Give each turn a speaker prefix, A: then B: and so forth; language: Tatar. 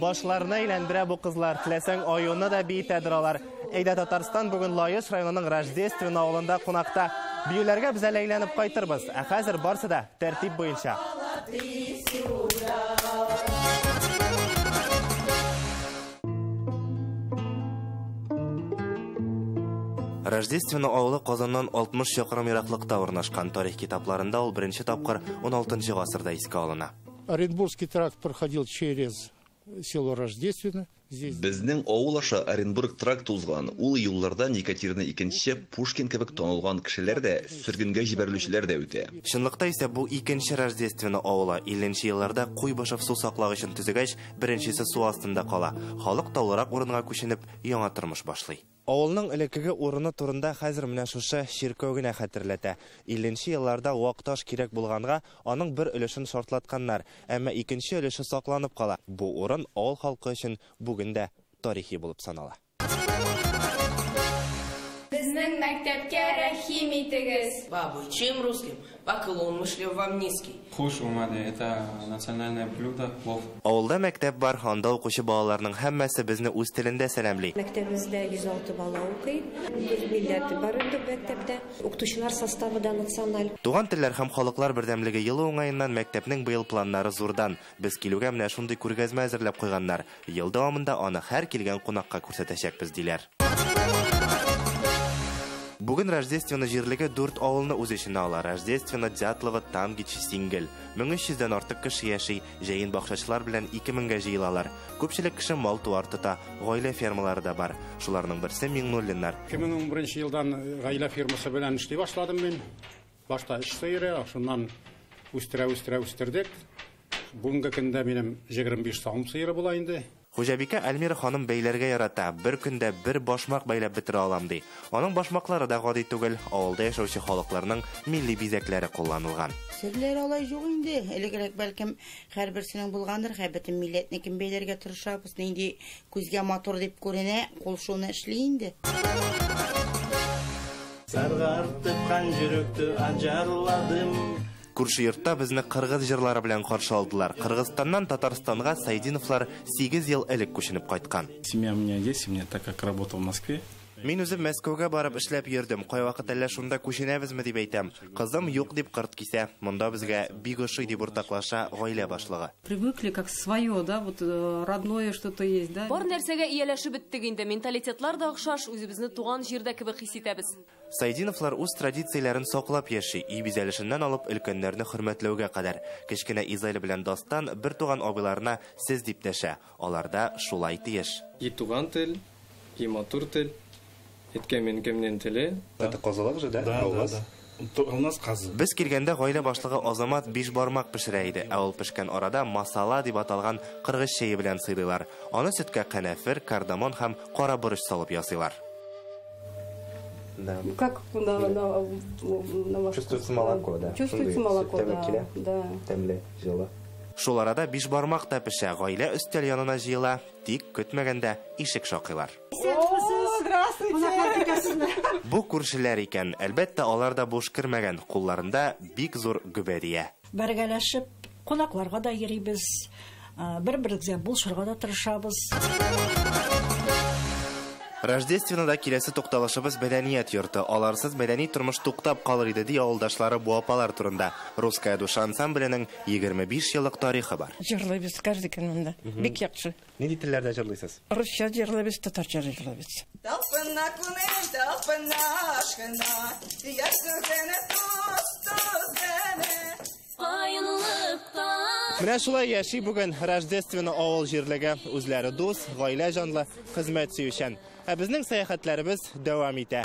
A: Башларны әйләндерә бу кызлар. Теләсәң, аюны да биетәдер алар. Әйдә, Татарстан бүген Лаеш районының Рождествено авылында кунакта. Биюләргә без әле әйләнеп кайтырбыз. Ә хәзер барсы да тәртип буенча. Рождествено авылы Казаннан 60 чакрым ераклыкта урнашкан. Тарих китапларында ул беренче тапкыр 16 гасырда искә алына.
B: Оренбургский тракт проходил через село Рождествено. Здесь
C: Безнең авыл аша Оренбург тракт узган. Ул юллардан Екатерина II, Пушкин кебек танылган кешеләр дә, сөргенгә җибәрелүчеләр дә үтә.
A: Чынлыкта исә бу икенче Рождествено авылы. 50 елларда Куйбышев су саклагычын төзегәч, беренчесе су астында кала. Халык таулырак урынга күченеп, яңа тормыш башлый. Авылның элеккеге урыны турында хәзер менә шушы чиркәү генә хәтерләтә. 50 елларда вак таш кирәк булганга, аның бер өлешен шартлатканнар, әмма икенче өлеше сакланып кала. Бу урын авыл халкы өчен бүген дә тарихи булып санала.
D: Безнең мәктәпкә рәхим итегез.
E: По обычаям русским поклон мы шлем вам низкий.
F: Хуш умали, это национальное блюдо, плов.
A: Авылда мәктәп бар, анда укучы балаларның һәммәсе безне үз телендә сәламли.
G: Мәктәбебездә 106 бала укый. Дүрт милләт бар инде мәктәптә. Укытучылар составы да националь.
A: Туган телләр һәм халыклар бердәмлеге елы уңаеннан мәктәпнең быел планнары зурдан. Без килүгә менә шундый күргәзмә әзерләп куйганнар. Ел дәвамында аны һәр килгән кунакка күрсәтәчәкбез, диләр. Бүген Рождествено җирлеге дүрт авылны үз эченә ала. Рождествено, Дятлово, Тангич, Сингел. 1300дән артык кеше яши. Җәен бакчачылар белән 2000гә җыелалар. Күпчелек кеше мал-туар тота. Гаилә фермалары да бар. Шуларның берсе Миңнуллиннар.
B: 2011 елдан гаилә фермасы белән эшли башладым мин. Башта өч сыеры, шуннан үстерә-үстерә үстердек. Бүгенге көндә минем 25 савым сыеры була инде.
A: Хуҗабикә Альмира ханым бәйләргә ярата. Бер көндә бер башмак бәйләп бетерә алам ди. Аның башмаклары да гади түгел. Авылда яшәүче халыкларның милли бизәкләре кулланылган.
H: Серләр алай юк инде. Элегрәк бәлкем һәрберсенең булгандыр, һәр бөтен милләтнекен бәйләргә тырышабыз. Нинди күзгә матур дип күренә, кул шуны эшли инде.
I: Саргартып жүрөктү ажарладым.
A: Күрше йортта безне кыргыз җырлары белән каршы алдылар. Кыргызстаннан Татарстанга Сайдиновлар 8 ел элек күченеп кайткан.
F: Семья у меня есть, у меня, так как работал в Москве.
A: Мин үзем Мәскәүгә барып эшләп йөрдем. Кайвакыт әллә шунда күченәбезме дип әйтәм. Кызым юк дип кырт кисә. Монда безгә бик ошый дип уртаклаша гаилә башлыгы.
J: Привыкли как свое, да, вот родное что-то есть, да.
K: Бар нәрсәгә ияләшеп беттек инде. Менталитетлар да охшаш, үзебезне туган җирдә кебек хис итәбез.
A: Сайдиновлар үз традицияләрен саклап яши, өй бизәлешеннән алып өлкәннәрне хөрмәтләүгә кадәр. Кечкенә Изаил белән Дастан бер туган абыйларына сез дип дәшә. Алар да шулай тиеш.
F: И туган тел, и матур тел. Әткәм-әнкәмнең теле.
A: Это казылык же, да?
F: Да, да, да. У нас казы.
A: Без килгәндә гаилә башлыгы Азамат бишбармак пешерә иде. Ә ул пешкән арада масала дип аталган кыргыз чәе белән сыйлыйлар. Аны сөткә канәфер, кардамон һәм кара борыч салып ясыйлар.
J: Да. Как на ваш
A: Чувствуется молоко, да.
J: Чувствуется молоко, да. Да.
A: Тәмле, җылы. Шул арада бишбармак та пешә, гаилә өстәл янына җыела, тик көтмәгәндә ишек шакыйлар.
J: Здравствуйте!
A: Бу күршеләр икән. Әлбәттә, алар да буш кермәгән. Кулларында бик зур гөбәдия.
G: Бергәләшеп кунакларга да йөрибез, бер-беребезгә булышырга да тырышабыз.
A: Рождественода киләсе тукталышыбыз мәдәният йорты. Аларсыз мәдәни тормыш туктап калыр иде, ди авылдашлары бу апалар турында. Русская душа ансамбленең 25 еллык тарихы бар.
L: Җырлыйбыз каждый көн монда. Бик яхшы.
A: Нинди телләрдә җырлыйсыз?
L: Русча җырлыйбыз, татарча җырлыйбыз.
E: Талпына күңел, талпына ашкына, яшь тоз
K: Каенлыкта.
A: Менә шулай яши бүген Рождествено авыл җирлеге. Үзләре дус, гаилә җанлы, хезмәт сөючән. Ә безнең сәяхәтләребез дәвам итә.